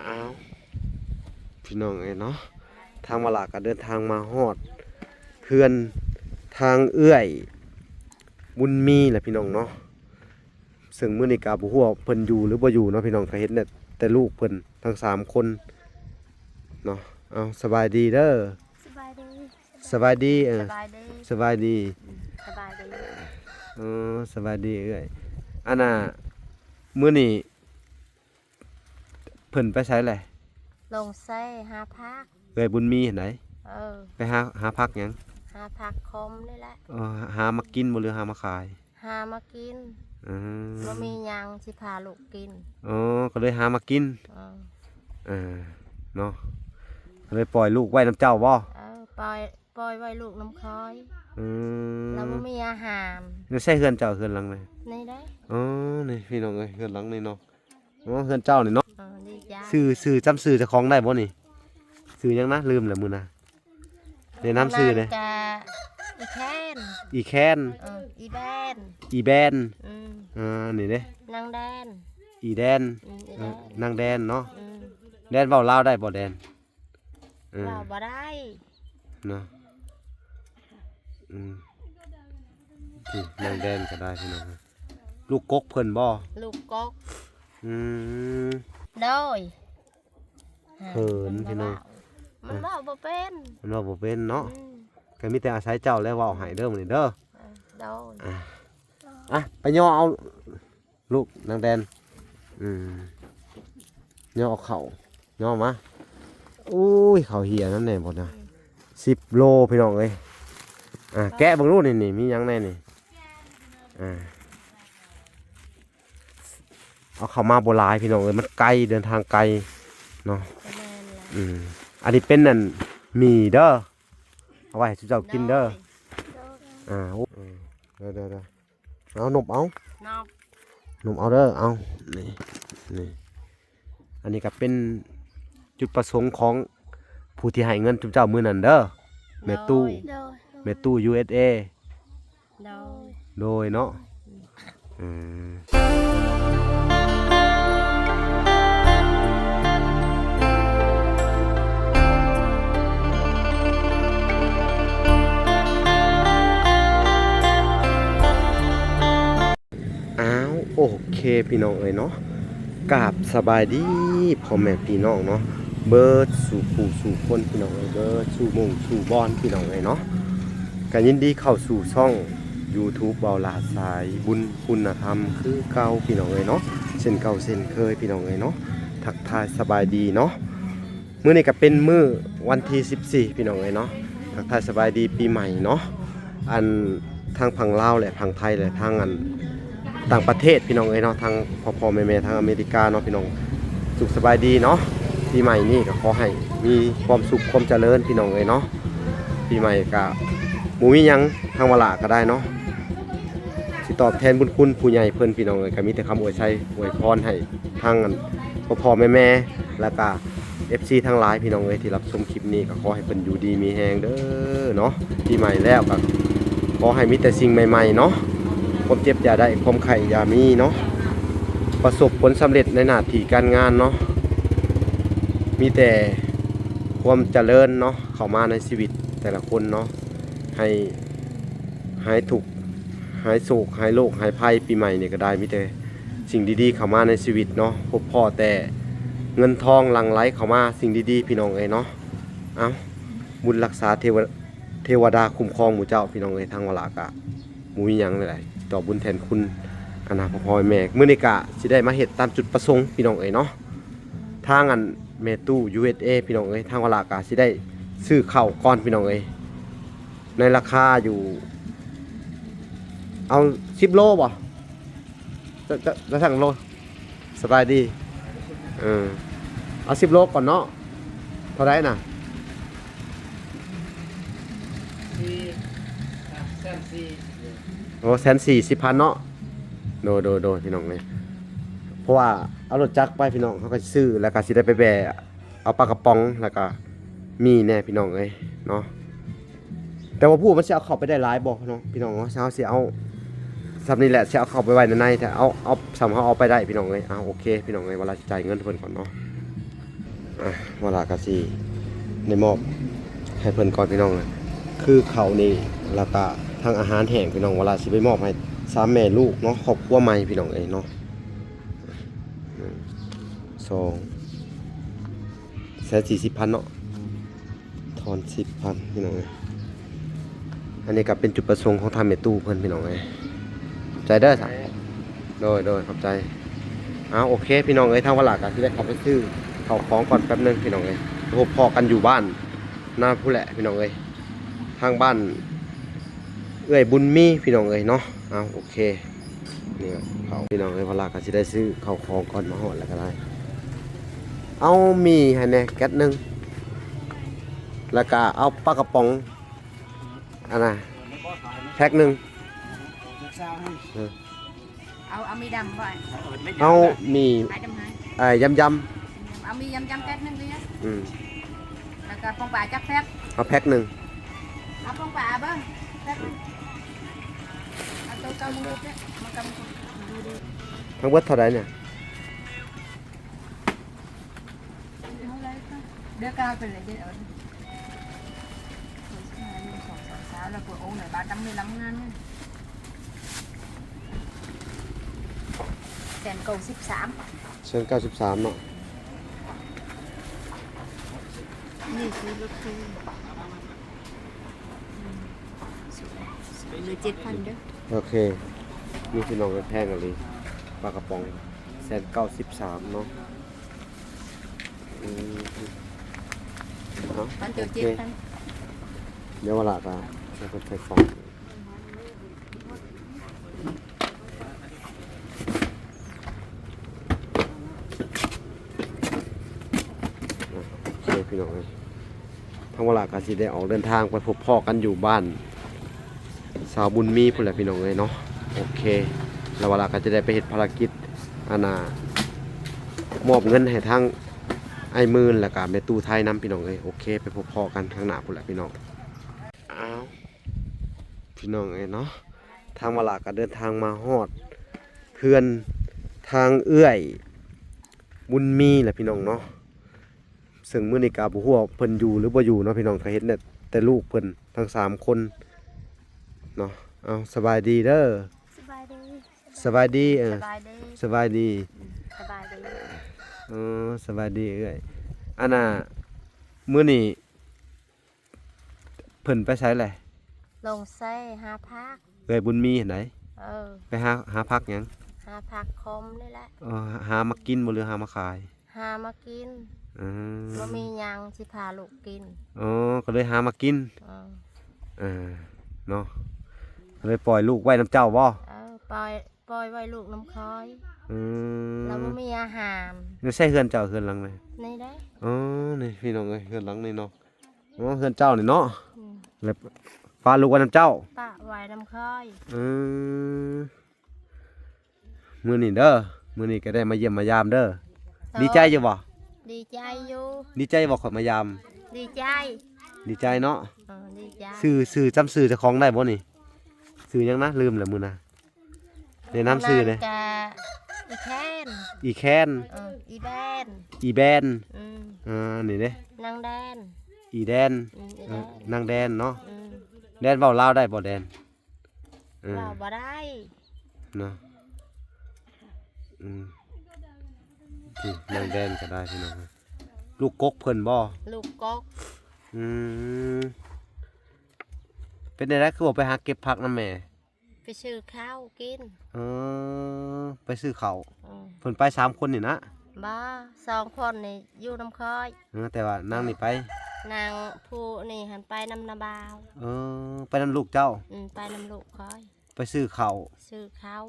ອ້າວ ພີ່ນ້ອງເອີຍເນາະ, ທາງວາລະກໍເດີນທາງມາຮອດເຮືອນທາງເອື້ອຍບຸນມີແລ້ວພີ່ນ້ອງເນາະ. ເຊິ່ງມື້ນີ້ກໍບໍ່ຮູ້ວ່າເພິ່ນຢູ່ຫຼືບໍ່ຢູ່ເນາະພີ່ນ້ອງ, ກໍເຫັນແຕ່ ແຕ່ລູກເພິ່ນທັງສາມຄົນເນາະ. ເອົາ ສະບາຍດີເດີ. ສະບາຍດີ. ສະບາຍດີ. ເອີ ສະບາຍດີ. ສະບາຍດີ. ອືມ ສະບາຍດີ. ເອີ ສະບາຍດີເອື້ອຍ. ອັນນ່າ ມື້ນີ້ເພິ່ນໄປໃສແຫຼະ? ລົງໄຊຫາຜັກ. ເອື້ອຍບຸນມີຫັ້ນໃດ? ເອີ ໄປຫາ ຫາຜັກຫຍັງ? ຫາຜັກຂົມນີ້ແຫຼະ. ເອີ ຫາມາກິນບໍ່ ຫຼືຫາມາຂາຍ? ຫາມາກິນ. ອືມ ບໍ່ມີຫຍັງຊິພາລູກກິນ. ອໍ ກໍເລີຍຫາມາກິນ. ເອີ ເອີ ເນາະ, ກໍເລີຍປ່ອຍລູກໄວ້ນຳເຈົ້າບໍ່? ເອີ ປ່ອຍ ປ່ອຍໄວ້ລູກນຳຂ້ອຍ. ອືມ ລາວບໍ່ມີອາຫານ. ຢູ່ໃສເຮືອນເຈົ້າ ເຮືອນຫຼັງໃດ? ນີ້ເດ້. ອໍ ນີ້ພີ່ນ້ອງເອີຍ ເຮືອນຫຼັງນີ້ເນາະ. ອໍ ເຮືອນເຈົ້ານີ້ເນາະ. ເອີ ດີຈ້າ. ຊື່ ຊື່ ຈຳຊື່ເຈົ້າຂອງໄດ້ບໍ່ນີ້? ຊື່ຫຍັງນະ? ລືມແລ້ວມື້ນະ. ແນະນຳຊື່ແດ່. ກະອີແຄນ. ອີແຄນ. ເອີ ອີແບນ. ອີແບນ. ອືມ ອ່າ ນີ້ເດ້ ນາງແດນ. ອີແດນ. ອືມ ອີແດນ. ເອີ ນາງແດນເນາະ. ອືມ ແດນເວົ້າລາວໄດ້ບໍ່ແດນ? ເອີ ເວົ້າບໍ່ໄດ້ເນາະ. ອືມ ນີ້ນາງແດນກໍໄດ້ພີ່ນ້ອງ. ລູກກົກເພິ່ນບໍ່? ລູກກົກ. ອືມ ໂດຍ. ເຂີນພີ່ນ້ອງ. ມັນເວົ້າ ມັນເວົ້າບໍ່ເປັນ. ມັນເວົ້າບໍ່ເປັນເນາະ. ອືມ ກໍມີແຕ່ອາໄສເຈົ້າແຫຼະເວົ້າໃຫ້ເດີມື້ນີ້ເດີ. ເອີ ໂດຍ. ອ່າ ອ່ະ ໄປຍໍເອົາ ລູກນາງແດນ. ອືມ ຍໍເອົາເຂົ້າ ຍໍມາ. ໂອ້ຍ ເຂົ້າເຫຍນຳແດ່ບໍ່ນະ. ອືມ ສິບໂລພີ່ນ້ອງເອີຍ. ອ່າ ແກະເບິ່ງດູນີ້ ນີ້ມີຫຍັງແດ່ນີ້. ອ່າ ເອົາເຂົ້າມາບໍ່ຫຼາຍພີ່ນ້ອງເອີຍ ມັນໄກ ເດີນທາງໄກເນາະ. ແມ່ນແຫຼະ. ອືມ ອັນນີ້ເປັນອັນໝີ່ເດີ ເອົາໄວ້ໃຫ້ເຈົ້າກິນເດີ. ໂດຍ. ອ່າ ໂອ້ ເດີໆໆ. ເອົາ ນົບເອົາ ນົບ ນົບເອົາເດີ. ເອົາ ນີ້ ນີ້ ອັນນີ້ກໍເປັນຈຸດປະສົງຂອງຜູ້ທີ່ໃຫ້ເງິນຈຸມເຈົ້າມື້ນັ້ນເດີ ແມ່ຕູ້. ໂດຍ ໂດຍ ແມ່ຕູ້ ຢູເອສເອ. ໂດຍ ໂດຍເນາະ. ອືມ ເອີ ອ້າວ ໂອເຄພີ່ນ້ອງເອີຍເນາະ, ກາບສະບາຍດີພໍ່ແມ່ພີ່ນ້ອງເນາະ ເບິດສູ່ຜູ້ສູ່ຄົນພີ່ນ້ອງເອີຍ ເບິດສູ່ໝູ່ສູ່ບ່ອນພີ່ນ້ອງເອີຍເນາະ. ກໍຍິນດີເຂົ້າສູ່ຊ່ອງຢູທູບ ເບົາຫຼ້າສາຍບຸນ ຄຸນນະທຳຄືເກົ່າພີ່ນ້ອງເອີຍເນາະ, ເຊັ່ນເກົ່າເຊັ່ນເຄີຍພີ່ນ້ອງເອີຍເນາະ. ທັກທາຍສະບາຍດີເນາະ. ມື້ນີ້ກໍເປັນມື້ວັນທີສິບສີ່ພີ່ນ້ອງເອີຍເນາະ, ທັກທາຍສະບາຍດີປີໃໝ່ເນາະ. ອັນທາງຝັ່ງລາວ ແລະ ຝັ່ງໄທ ແລະ ທາງອັນຕ່າງປະເທດພີ່ນ້ອງເອີຍເນາະ, ທາງພໍ່ໆແມ່ໆທາງອາເມລິກາເນາະ ພີ່ນ້ອງ ສຸກສະບາຍດີເນາະ. ປີໃໝ່ນີ້ກໍຂໍໃຫ້ມີຄວາມສຸກຄວາມຈະເລີນພີ່ນ້ອງເອີຍເນາະ. ປີໃໝ່ກໍບໍ່ມີຫຍັງ, ທາງວາລະກໍໄດ້ເນາະ ຊິຕອບແທນບຸນຄຸນຜູ້ໃຫຍ່ເພິ່ນພີ່ນ້ອງເອີຍ, ກໍມີແຕ່ຄຳອວຍໄຊອວຍພອນໃຫ້ທາງອັນພໍ່ໆແມ່ໆ ແລ້ວກໍເອັຟຊີທັງຫຼາຍພີ່ນ້ອງເອີຍ ທີ່ຮັບຊົມຄລິບນີ້ ກໍຂໍໃຫ້ເພິ່ນຢູ່ດີມີແຮງເດີເນາະ. ປີໃໝ່ແລ້ວກໍຂໍໃຫ້ມີແຕ່ສິ່ງໃໝ່ໆເນາະ, ຄວາມເຈັບຢ່າໄດ້ ຄວາມໄຂ້ຢ່າມີເນາະ, ປະສົບຜົນສຳເລັດໃນໜ້າທີ່ການງານເນາະ, ມີແຕ່ຄວາມຈະເລີນເນາະ ເຂົ້າມາໃນຊີວິດແຕ່ລະຄົນເນາະ, ໃຫ້ຫາຍທຸກ ຫາຍໂສກ ຫາຍໂລກ ຫາຍໄພ. ປີໃໝ່ນີ້ກໍໄດ້ມີແຕ່ສິ່ງດີໆເຂົ້າມາໃນຊີວິດເນາະ, ພົບພໍ້ແຕ່ເງິນທອງຫຼັ່ງໄຫຼເຂົ້າມາ, ສິ່ງດີໆ ພີ່ນ້ອງເອີຍເນາະ. ເອົ້າ ບຸນຮັກສາເທວະ ເທວະດາຄຸ້ມຄອງໝູ່ເຈົ້າ ພີ່ນ້ອງເອີຍ. ທາງວາລະກະບໍ່ມີຫຍັງຫຼາຍ ຕອບບຸນແທນຄຸນອັນນະ ພໍ່ແມ່. ມື້ນີ້ກະຊິໄດ້ມາເຮັດຕາມຈຸດປະສົງ ພີ່ນ້ອງເອີຍເນາະ. ທາງອັນແມ່ຕູ້ ຢູເອສເອ ພີ່ນ້ອງເອີຍ, ທາງວາລະກະຊິໄດ້ຊື້ເຂົ້າກ່ອນ ພີ່ນ້ອງເອີຍ. ໃນລາຄາຢູ່ ເອົາສິບໂລບໍ່? ຈະ ຈະ ຈະສັ່ງໂລ ສະບາຍດີ. ເອີ ເອົາສິບໂລກ່ອນເນາະ. ເທົ່າໃດນະ? ສີ່ ອ່າ ແສນສີ່. ໂອ້ ແສນສີ່ສິບພັນເນາະ. ໂດຍ ໂດຍ ໂດຍ ພີ່ນ້ອງເອີຍ. ເພາະວ່າເອົາລົດຈັກໄປ ພີ່ນ້ອງ, ເຮົາກໍຊິຊື້ ແລ້ວກໍຊິໄດ້ໄປແວ່ເອົາປາກະປ໋ອງ ແລ້ວກໍມີແດ່ ພີ່ນ້ອງເອີຍເນາະ. ແຕ່ວ່າບໍ່ຮູ້ວ່າມັນຊິເອົາເຂົ້າໄປໄດ້ຫຼາຍບໍ່ເນາະ ພີ່ນ້ອງເນາະ. ເຮົາຊິເອົາສ່ຳນີ້ແຫຼະ ຊິເອົາເຂົ້າໄປໄວ້ໃນໃນ ຖ້າເອົາ ເອົາສ່ຳເຮົາເອົາໄປໄດ້ ພີ່ນ້ອງເອີຍ. ເອົາ ໂອເຄ ພີ່ນ້ອງເອີຍ, ວາລະຊິຈ່າຍເງິນເພິ່ນກ່ອນເນາະ. ອ່ະ ວາລາກໍຊິໄດ້ມອບໃຫ້ເພິ່ນກ່ອນພີ່ນ້ອງ. ຄືເຂົ້ານີ້ ແລ້ວກະທັງອາຫານແຫ້ງພີ່ນ້ອງ ວາລາຊິໄປມອບໃຫ້ສາມແມ່ລູກເນາະ ຄອບຄົວໃໝ່ພີ່ນ້ອງເອີຍເນາະ. ໜຶ່ງ ສອງ ແສນສີ່ສິບພັນເນາະ ທອນສິບພັນພີ່ນ້ອງເອີຍ. ອັນນີ້ກໍເປັນຈຸດປະສົງຂອງທາງແມ່ຕູ້ເພິ່ນພີ່ນ້ອງເອີຍ. ຂອບໃຈເດີ. ໂດຍ ໂດຍ ຂອບໃຈ. ເອົາ ໂອເຄພີ່ນ້ອງເອີຍ ທາງວາລາກໍຊິໄດ້ເຂົ້າໄປຊື້ເຂົ້າຂອງກ່ອນແປັບໜຶ່ງພີ່ນ້ອງເອີຍ. ພົບພໍ້ກັນຢູ່ບ້ານນາພຸ້ນແຫຼະພີ່ນ້ອງເອີຍ ທາງບ້ານເອື້ອຍບຸນມີພີ່ນ້ອງເອີຍເນາະ. ເອົາ ໂອເຄ ນີ້ເຂົ້າພີ່ນ້ອງເອີຍ ວາລາກໍຊິໄດ້ຊື້ເຂົ້າຂອງກ່ອນ ມາຮອດແລ້ວກໍໄດ້. ເອົາໝີ່ໃຫ້ແດ່ແກັດໜຶ່ງ ແລ້ວກໍເອົາປາກະປ໋ອງ ອັນນ່າ ແພັກໜຶ່ງ. ເອົາ ເອົາໝີ່ດຳບໍ່? ເອົາໝີ່ ເອົາ ເອົາ ຍຳໆ ເອົາໝີ່ຍຳໆແພັກໜຶ່ງເດີ. ອືມ ແລ້ວກໍປອງປາຈັກແພັກ? ເອົາແພັກໜຶ່ງ. ເອົາປອງປາເບິ່ງແພັກໜຶ່ງ. ເອົາໂຕເກົ່າມັນເດ້ ມັນກໍຢູ່ດີ. ທັງເບິດເທົ່າໃດນີ້? ເດືອນເກົ້າເປັນເດືອນເຈັດ ເອົາໜຶ່ງ ສອງ ສາມ ແລ້ວເປີດອົງໃນບ້ານຕັ້ງມີລຳງານ ແສນເກົ້າສິບສາມ ແສນເກົ້າສິບສາມເນາະ. ນີ້ຄືລົດຄື ອືມ ເຫຼືອເຈັດພັນເດີ. ໂອເຄ ນີ້ພີ່ນ້ອງ ແພງອີ່ຫຼີ ປາກະປ໋ອງ ແສນເກົ້າສິບສາມເນາະ. ອືມ ເອົາ ປານເດີ ໂອເຄ ເຈັດພັນ. ດຽວວາລາກະໃຫ້ເພິ່ນໃສ່ກ່ອງ. ໂອເຄ ພີ່ນ້ອງເອີຍ ທາງວາລາກໍຊິໄດ້ອອກເດີນທາງໄປພົບພໍ້ກັນຢູ່ບ້ານສາວບຸນມີພຸ້ນແຫຼະພີ່ນ້ອງເອີຍເນາະ. ໂອເຄ ແລ້ວວາລາກໍຈະໄດ້ໄປເຮັດພາລະກິດ ອັນນ່າ ມອບເງິນໃຫ້ທາງອ້າຍໝື່ນ ແລ້ວກໍແມ່ຕູ້ໄທນຳ ພີ່ນ້ອງເອີຍ. ໂອເຄ ໄປພົບພໍ້ກັນທາງໜ້າພຸ້ນແຫຼະພີ່ນ້ອງ. ອ້າວ ພີ່ນ້ອງເອີຍເນາະ ທາງວາລາກໍເດີນທາງມາຮອດເຮືອນທາງເອື້ອຍບຸນມີແຫຼະພີ່ນ້ອງເນາະ. ເຊິ່ງມື້ນີ້ກໍບໍ່ຮູ້ວ່າເພິ່ນຢູ່ຫຼືບໍ່ຢູ່ເນາະພີ່ນ້ອງ ກໍເຫັນແຕ່ ແຕ່ລູກເພິ່ນທັງສາມຄົນເນາະ. ເອົາ ສະບາຍດີເດີ. ສະບາຍດີ ສະບາຍດີ. ເອີ ສະບາຍດີ ສະບາຍດີ. ອືມ ສະບາຍດີ ເອີ ສະບາຍດີເອື້ອຍ. ອັນນ່າ ມື້ນີ້ ເພິ່ນໄປໃສແຫຼະ? ລົງໄຊຫາຜັກ. ເອື້ອຍບຸນມີຫັ້ນໃດ? ເອີ ໄປຫາ ຫາຜັກຫຍັງ? ຫາຜັກຂົມນີ້ແຫຼະ. ເອີ ຫາມາກິນບໍ່ ຫຼືຫາມາຂາຍ? ຫາມາກິນ. ອືມ ບໍ່ມີຫຍັງຊິພາລູກກິນ. ອໍ ກໍເລີຍຫາມາກິນ. ເອີ ເອີ ເນາະ ກໍເລີຍປ່ອຍລູກໄວ້ນຳເຈົ້າບໍ່? ເອີ ປ່ອຍ ປ່ອຍໄວ້ລູກນຳຂ້ອຍ. ອືມ ລາວບໍ່ມີອາຫານ. ຢູ່ໃສເຮືອນເຈົ້າ ເຮືອນຫຼັງໃດ? ນີ້ເດ້. ອໍ ນີ້ພີ່ນ້ອງເອີຍ ເຮືອນຫຼັງນີ້ເນາະ. ອໍ ເຮືອນເຈົ້ານີ້ເນາະ. ອືມ ແລ້ວປະລູກໄວ້ນຳເຈົ້າ? ປະໄວ້ນຳຂ້ອຍ. ອືມ ມື້ນີ້ເດີ ມື້ນີ້ກໍໄດ້ມາຢ້ຽມມາຢາມເດີ. ໂດຍ ດີໃຈຢູ່ບໍ່? ດີໃຈຢູ່. ດີໃຈບໍ່ຂ້ອຍມາຢາມ? ດີໃຈ. ດີໃຈເນາະ. ເອີ ດີໃຈ. ຊື່ ຊື່ ຈຳຊື່ເຈົ້າຂອງໄດ້ບໍ່ນີ້? ຊື່ຫຍັງນະ? ລືມແລ້ວມື້ນະ. ແນະນຳຊື່ແດ່. ກະ ອີແຄນ ອີແຄນ. ເອີ ອີແບນ ອີແບນ. ອືມ ອ່າ ນີ້ເດ້ ນາງແດນ ອີແດນ. ອືມ ອີແດນ ເອີ ນາງແດນເນາະ. ອືມ ແດນເວົ້າລາວໄດ້ບໍ່ແດນ? ເອີ ເວົ້າບໍ່ໄດ້ເນາະ. ອືມ ນີ້ນາງແດນກໍໄດ້ພີ່ນ້ອງ. ລູກກົກເພິ່ນບໍ່? ລູກກົກ. ອືມ ເປັນແນວໃດຄືບໍ່ໄປຫາເກັບຜັກນຳແມ່? ໄປຊື້ເຂົ້າກິນ. ເອີ ໄປຊື້ເຂົ້າ. ອືມ ເພິ່ນໄປສາມຄົນນີ້ນະ? ບໍ່ ສອງຄົນນີ້ຢູ່ນຳຂ້ອຍ. ເອີ ແຕ່ວ່ານາງນີ້ໄປ ນາງຜູ້ນີ້ຫັ້ນໄປນຳນ້າບ່າວ. ເອີ ໄປນຳລູກເຈົ້າ? ອືມ ໄປນຳລູກຂ້ອຍ. ໄປຊື້ເຂົ້າ ຊື້ເຂົ້າ.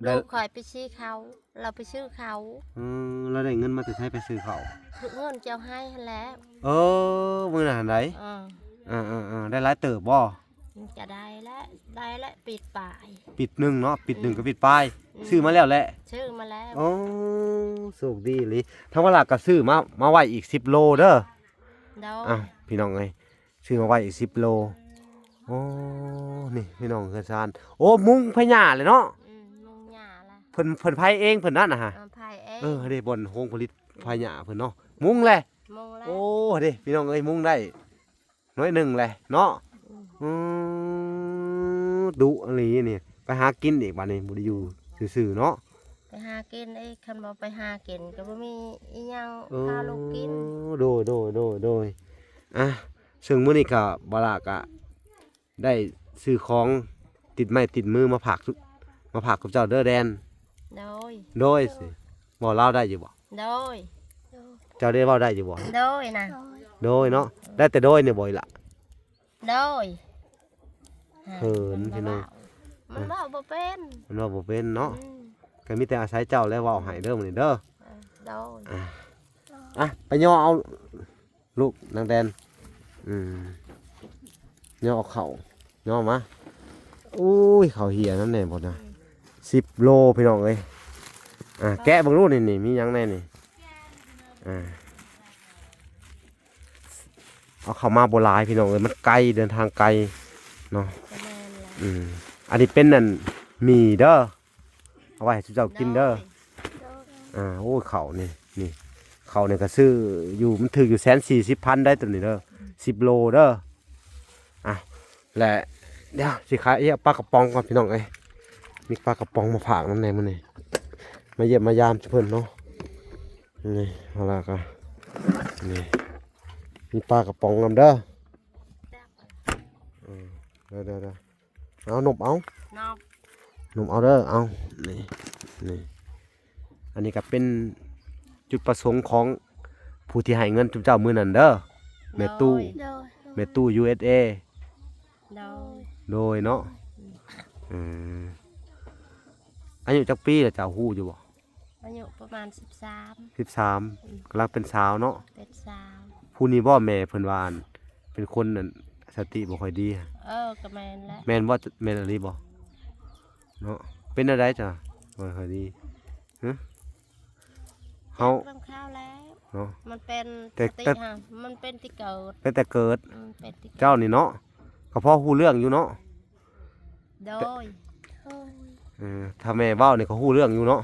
ແລ້ວລູກຂ້ອຍໄປຊື້ເຂົ້າ ລາວໄປຊື້ເຂົ້າ. ເອີ ລາວໄດ້ເງິນມາແຕ່ໃສໄປຊື້ເຂົ້າ? ຄືເງິນເຈົ້າໃຫ້ຫັ້ນແຫຼະ. ເອີ ມື້ນັ້ນຫັ້ນໃດ? ເອີ ເອີໆໆ ໄດ້ຫຼາຍເຕີບບໍ່? ມັນກະໄດ້ແຫຼະ ໄດ້ແຫຼະ ປີດປາຍ. ປີດໜຶ່ງເນາະ ປີດໜຶ່ງ ອືມ ກໍປີດປາຍ. ອືມ ຊື້ມາແລ້ວແຫຼະ? ຊື້ມາແລ້ວ. ໂອ້ ໂຊກດີອີ່ຫຼີ. ທາງວາລາກໍຊື້ມາ ມາໄວ້ອີກສິບໂລເດີ. ໂດຍ. ອ້າວ ພີ່ນ້ອງເອີຍ ຊື້ມາໄວ້ອີກສິບໂລ. ໂອ້ ນີ້ພີ່ນ້ອງເຮືອນຊານ. ໂອ້ ມຸງໄຟຫຍ້າເລີຍເນາະ. ອືມ ມຸງຫຍ້າລະ. ເພິ່ນ ເພິ່ນໄຟເອງເພິ່ນນັ້ນນະຫະ? ເອີ ໄຟເອງ. ເອີ ເດ້ ບ່ອນໂຮງຜະລິດໄຟຫຍ້າເພິ່ນເນາະ. ມຸງແຫຼະ ມຸງແລ້ວ ໂອ້ ເດ້ ພີ່ນ້ອງເອີຍ ມຸງໄດ້ໜ້ອຍໜຶ່ງແຫຼະເນາະ. ອືມ ອືມ ດຸອີ່ຫຼີນີ້ ໄປຫາກິນອີກບາດນີ້ ບໍ່ໄດ້ຢູ່ຊື່ໆເນາະ ໄປຫາກິນອີກ ຄັນບໍ່ໄປຫາກິນກໍບໍ່ມີອີ່ຫຍັງ ເອີ ພາລູກກິນ. ໂດຍ ໂດຍ ໂດຍ ໂດຍ ອ່ະ ເຊິ່ງມື້ນີ້ກໍ ບາລາກະ ໄດ້ຊື້ຂອງຕິດໄມ້ຕິດມືມາຝາກ ມາຝາກກັບເຈົ້າເດີແດນ. ໂດຍ ໂດຍ ເວົ້າລາວໄດ້ຢູ່ບໍ່? ໂດຍ ເຈົ້າໄດ້ເວົ້າໄດ້ຢູ່ບໍ່? ໂດຍນະ ໂດຍເນາະ ໄດ້ແຕ່ໂດຍນີ້ບໍ່ອີ່ຫຼະ? ໂດຍ ເຂີນພີ່ນ້ອງ ມັນເວົ້າ ມັນເວົ້າບໍ່ເປັນ ມັນເວົ້າບໍ່ເປັນເນາະ. ອືມ ກໍມີແຕ່ອາໄສເຈົ້າແຫຼະເວົ້າໃຫ້ເດີມື້ນີ້ເດີ. ເອີ ໂດຍ ອ່ະ ອ່ະ ໄປຍໍເອົາ ລູກນາງແດນ ອືມ ຍໍເອົາເຂົ້າ ຍໍມາ. ໂອ້ຍ ເຂົ້າເຫຍນຳແດ່ບໍ່ນະ ອືມ ສິບໂລພີ່ນ້ອງເອີຍ. ອ່າ ແກະເບິ່ງດູນີ້ ນີ້ມີຫຍັງແດ່ນີ້? ອ່າ ເອົາເຂົ້າມາບໍ່ຫຼາຍພີ່ນ້ອງເອີຍ ມັນໄກ ເດີນທາງໄກເນາະ. ກໍແມ່ນແຫຼະ ອືມ ອັນນີ້ເປັນອັນໝີ່ເດີ ເອົາໄວ້ໃຫ້ເຈົ້າກິນເດີ. ໂດຍ ໂດຍ ອ່າ ໂອ້ຍ ເຂົ້ານີ້ ນີ້ ເຂົ້ານີ້ກໍຊື້ຢູ່ ມັນຖືກຢູ່ແສນສີ່ສິບພັນໄດ໋ ໂຕນີ້ເດີ ສິບໂລເດີ. ອ່ະ ແລະ ດຽວຊິຂາຍ ເອົາປາກະປ໋ອງກ່ອນພີ່ນ້ອງເອີຍ ມີປາກະປ໋ອງມາຝາກນຳແດ່ມື້ນີ້ ມາຢ້ຽມມາຢາມເພິ່ນເນາະ. ນີ້ ເອົາລະກະ ນີ້ ມີປາກະປ໋ອງນຳເດີ. ເອີ ເດີໆໆ ເອົາ ນົບເອົາ ນົບ ນົບເອົາເດີ. ເອົາ ນີ້ ນີ້ ອັນນີ້ກໍເປັນຈຸດປະສົງຂອງຜູ້ທີ່ໃຫ້ເງິນຈຸເຈົ້າມື້ນັ້ນເດີ ແມ່ຕູ້ ໂດຍ ໂດຍ ແມ່ຕູ້ ຢູເອສເອ. ໂດຍ ໂດຍເນາະ. ອືມ ເອີ ອາຍຸຈັກປີລະເຈົ້າ ຮູ້ຢູ່ບໍ່? ອາຍຸປະມານສິບສາມ ສິບສາມ ອືມ ກຳລັງເປັນສາວເນາະ ເປັນສາວ. ຜູ້ນີ້ບໍ່ແມ່ເພິ່ນວ່າ ອັນ ເປັນຄົນ ອັນ ສະຕິບໍ່ຄ່ອຍດີ? ເອີ ກໍແມ່ນແຫຼະ. ແມ່ນບໍ່? ແມ່ນອີ່ຫຼີບໍ່ເນາະ? ເປັນແນວໃດຈ້ະ ບໍ່ຄ່ອຍດີ? ຮະ ເຮົາ ເຈັບນຳເຂົາແລ້ວເນາະ ມັນເປັນ ແຕ່ ສະຕິ ແຕ່ ຫາ ມັນເປັນແຕ່ເກີດ ເປັນແຕ່ເກີດ. ອືມ ເປັນແຕ່ເກີດ ເຈົ້ານີ້ເນາະ ກໍພໍຮູ້ເລື່ອງຢູ່ເນາະ. ໂດຍ ເອີ ຖ້າແມ່ເວົ້ານີ້ກໍຮູ້ເລື່ອງຢູ່ເນາະ.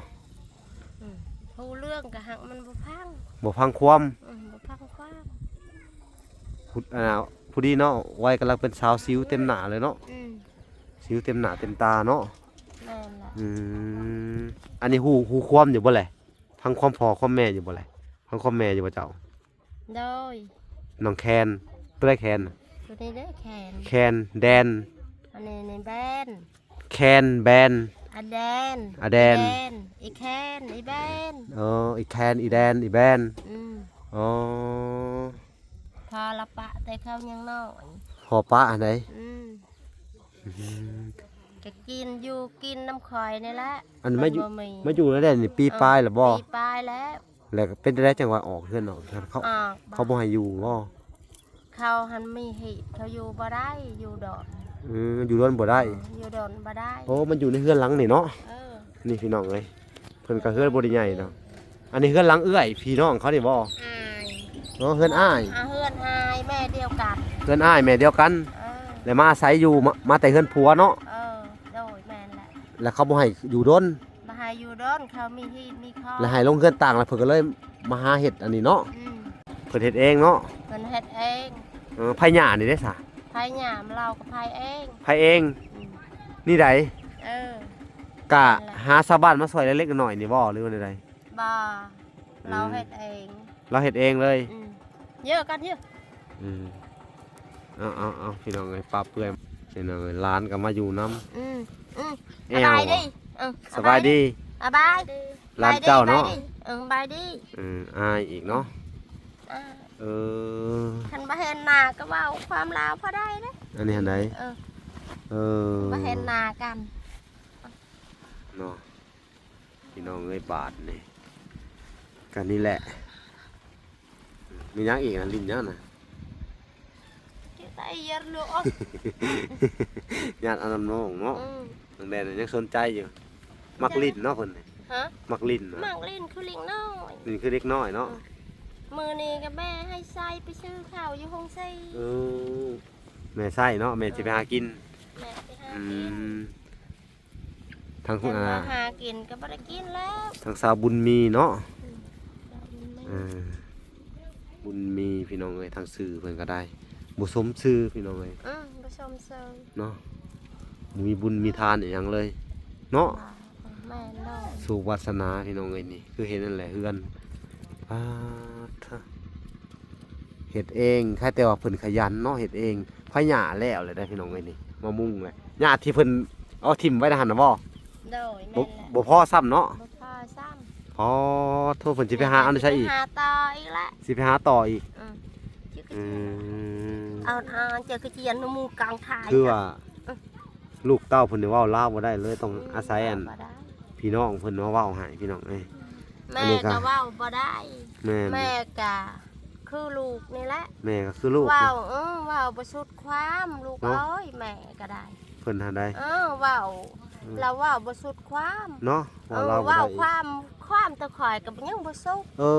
ອືມ ຮູ້ເລື່ອງກໍຫາກມັນບໍ່ຟັງ ບໍ່ຟັງຄວາມ. ອືມ ບໍ່ຟັງຄວາມ. ຜູ້ ອັນ ຜູ້ດີເນາະ ໄວກຳລັງເປັນສາວ ສິວເຕັມໜ້າເລີຍເນາະ. ອືມ ສິວເຕັມໜ້າເຕັມຕາເນາະ. ແມ່ນລະ. ອືມ ອັນນີ້ຮູ້ ຮູ້ຄວາມຢູ່ບໍ່ແຫຼະ? ຟັງຄວາມພໍ່ຄວາມແມ່ຢູ່ບໍ່ແຫຼະ? ຟັງຄວາມແມ່ຢູ່ບໍ່ເຈົ້າ? ໂດຍ ນ້ອງແຄນ ຕົວໃດແຄນ? ຕົວນີ້ເດ້ແຄນ ແຄນ ແດນ ອັນນີ້ນີ້ແບນ ແຄນ ແບນ ອາແດນ ອາແດນ ອີແດນ ອີແຄນ ອີແບນ. ເອີ ອີແຄນ ອີແດນ ອີແບນ. ອືມ ອໍ ພໍ່ລະປະແຕ່ເຂົາຍັງນ້ອຍ ພໍ່ປະອັນໃດ? ອືມ ອືມ ກໍກິນຢູ່ກິນນຳຂ້ອຍນີ້ແຫຼະ. ອັນມາຢູ່ ມາຢູ່ແລ້ວນີ້ປີປາຍແລ້ວບໍ່? ເອີ ປີປາຍແລ້ວ. ແລ້ວເປັນຈັ່ງໃດຈັ່ງວ່າອອກເຮືອນເນາະ ເຂົາ ອອກ ເຂົາບໍ່ໃຫ້ຢູ່ບໍ່? ເຂົາຫັ້ນມີຮີດ ເຂົາຢູ່ບໍ່ໄດ້ ຢູ່ດົນ. ອືມ ຢູ່ດົນບໍ່ໄດ້ ເອີ ຢູ່ດົນບໍ່ໄດ້. ໂອ້ ມັນຢູ່ໃນເຮືອນຫຼັງນີ້ເນາະ. ເອີ ນີ້ພີ່ນ້ອງເອີຍ ເພິ່ນກໍເຮືອນບໍ່ໄດ້ໃຫຍ່ດອກ. ອັນນີ້ເຮືອນຫຼັງເອື້ອຍພີ່ນ້ອງເຂົານີ້ບໍ່? ອ້າຍ ເນາະ ເຮືອນອ້າຍ. ອ່າ ເຮືອນອ້າຍແມ່ດຽວກັນ ເຮືອນອ້າຍແມ່ດຽວກັນ. ເອີ ແລ້ວມາອາໄສຢູ່ ມາ ມາແຕ່ເຮືອນຜົວເນາະ. ເອີ ໂດຍ ແມ່ນແຫຼະ. ແລ້ວເຂົາບໍ່ໃຫ້ຢູ່ດົນ ບໍ່ໃຫ້ຢູ່ດົນ ເຂົາມີຮີດມີຄອງ ແລ້ວໃຫ້ລົງເຮືອນຕ່າງ ແລ້ວເພິ່ນກໍເລີຍມາຫາເຮັດອັນນີ້ເນາະ. ອືມ ເພິ່ນເຮັດເອງເນາະ. ເພິ່ນເຮັດເອງ. ເອີ ໄຜຫຍ້ານີ້ເດ້ຊະ? ໄຜຫຍ້າລາວກໍໄຜເອງ ໄຜເອງ. ອືມ ນີ້ໃດ? ເອີ ກະ ນັ້ນແຫຼະ ຫາຊາວບ້ານມາຊ່ວຍເລັກໆນ້ອຍໆນີ້ບໍ່ ຫຼືວ່າແນວໃດ? ບໍ່ ອືມ ລາວເຮັດເອງ ລາວເຮັດເອງເລີຍ. ອືມ ເຍອະກັນເຍອະ. ອືມ ເອົາໆໆ ພີ່ນ້ອງເອີຍ ປະເປືອຍ ພີ່ນ້ອງເອີຍ ຫຼານກໍມາຢູ່ນຳ. ອືມ ອືມ ສະບາຍດີ. ເອີ ສະບາຍດີ ສະບາຍດີ ຫຼານເຈົ້າເນາະ. ເອີ ສະບາຍດີ. ເອີ ອ້າຍອີກເນາະ. ເອີ ຄັນບໍ່ເຫັນໜ້າກໍເວົ້າຄວາມລາວພໍໄດ້ເດ້. ອັນນີ້ຫັ້ນໃດ? ເອີ ເອີ ບໍ່ເຫັນໜ້າກັນເນາະ. ພີ່ນ້ອງເອີຍ ບາດນີ້ ກໍນີ້ແຫຼະ ມີຫຍັງອີກນະ? ຫຼິ້ນຫຍັງນະ? ຍາດອັນນ້ອງເນາະ. ອືມ ນ້ອງແດນຍັງສົນໃຈຢູ່ ມັກຫຼິ້ນເນາະເພິ່ນນີ້. ຮະ? ມັກຫຼິ້ນເນາະ. ມັກຫຼິ້ນຄືເດັກນ້ອຍ ຫຼິ້ນຄືເດັກນ້ອຍເນາະ. ອືມ ມື້ນີ້ກໍແມ່ໃຫ້ໃຊ້ໄປຊື້ເຂົ້າຢູ່ໂຮງສີ. ເອີ ແມ່ໃຊ້ເນາະ ແມ່ຊິໄປຫາກິນ. ແມ່ໄປຫາກິນ. ອືມ ທາງ ເພິ່ນວ່າ ອ່າ ຫາກິນກໍບໍ່ໄດ້ກິນແລ້ວ ທາງສາວບຸນມີເນາະ. ອືມ ສາວບຸນມີ. ເອີ ພີ່ນ້ອງເອີຍ ທາງຊື່ເພິ່ນກໍໄດ້ ບໍ່ສົມຊື່ພີ່ນ້ອງເອີຍ ອືມ ບໍ່ສົມຊື່ເນາະ ບໍ່ມີບຸນມີທານອີ່ຫຍັງເລີຍເນາະ ແມ່ນເນາະ ໂຊກວາດສະໜາພີ່ນ້ອງເອີຍ ນີ້ຄືເຫັນນັ້ນແຫຼະເຮືອນ ປາດ ເຮັດເອງ ໃຄແຕ່ວ່າເພິ່ນຂະຫຍັນເນາະ ເຮັດເອງ ພາຫຍ້າແລ້ວແຫຼະໄດ໋ພີ່ນ້ອງເອີຍ ນີ້ມາມຸງແຫຼະ ຫຍ້າທີ່ເພິ່ນເອົາຖິ້ມໄວ້ນະຫັ້ນນະບໍ່? ໂດຍ ບໍ່ ແມ່ນແຫຼະ ບໍ່ພໍຊ້ຳເນາະ ບໍ່ພໍຊ້ຳ ອໍ ໂທ ເພິ່ນຊິໄປຫາເອົາໃນໃສອີກ? ຊິໄປຫາຕໍ່ອີກແຫຼະ ຊິໄປຫາຕໍ່ອີກ ອືມ ອືມ ເອົາ ເອົາ ເຈົ້າຄືຈຽນມາມຸງກາງທາງ ຄືວ່າ ອືມ ລູກເຕົ້າເພິ່ນນີ້ເວົ້າລາວບໍ່ໄດ້ເລີຍ ຕ້ອງ ອືມ ອາໄສອັນ ເວົ້າບໍ່ໄດ້ ພີ່ນ້ອງເພິ່ນມາເວົ້າໃຫ້ພີ່ນ້ອງເອີຍ ແມ່ກໍເວົ້າບໍ່ໄດ້ ແມ່ນ ແມ່ກໍຄືລູກນີ້ແຫຼະ ແມ່ກໍຄືລູກ ເວົ້າ ເອີ ເວົ້າບໍ່ສຸດຄວາມ ລູກເອີຍ ແມ່ກໍໄດ້ ເພິ່ນຫັ້ນໃດ ເອີ ເວົ້າ ອືມ ລາວເວົ້າບໍ່ສຸດຄວາມເນາະ ເວົ້າ ເອີ ລາວບໍ່ໄດ້ ເວົ້າຄວາມ ຄວາມແຕ່ຂ້ອຍກໍຍັງບໍ່ສຸດ ເອີ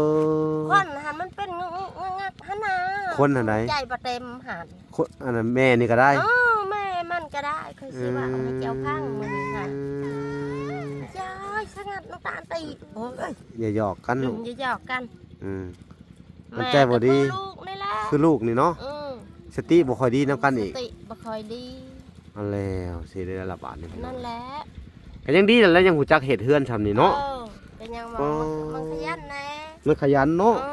ຄົນຫັ້ນມັນເປັນງຶກໆງັກໆຫັ້ນນະ ຄົນຫັ້ນໃດ ໃຈບໍ່ເຕັມຫັ້ນ ຄົນ ອັນນັ້ນແມ່ນີ້ກໍໄດ້ ເອີ ແມ່ມັນກໍໄດ້ ຂ້ອຍຊິເວົ້າໃຫ້ເຈົ້າຟັງມື້ນີ້ຫັ້ນ ອືມ ຢາຍສະຫງັດນ້ຳຕານຕີ ໂອ້ຍ ຢ່າຫຍອກກັນ ອືມ ລູກ ຢ່າຫຍອກກັນ ອືມ ມັນໃຈບໍ່ດີ ແມ່ກໍຄືລູກນີ້ແຫຼະ ຄືລູກນີ້ເນາະ ອືມ ສະຕິບໍ່ຄ່ອຍດີນຳກັນອີກ ສະຕິບໍ່ຄ່ອຍດີ ອັນແລ້ວຊິໄດ້ລະບາດນີ້ ນັ້ນແຫຼະ ກໍຍັງດີນັ້ນແຫຼະ ຍັງຮູ້ຈັກເຮັດເຮືອນຊ່ຳນີ້ເນາະ ເອີ ກໍຍັງວ່າ ອໍ ມັນ ມັນຂະຫຍັນແດ່ ມັນຂະຫຍັນເນາະ ເອີ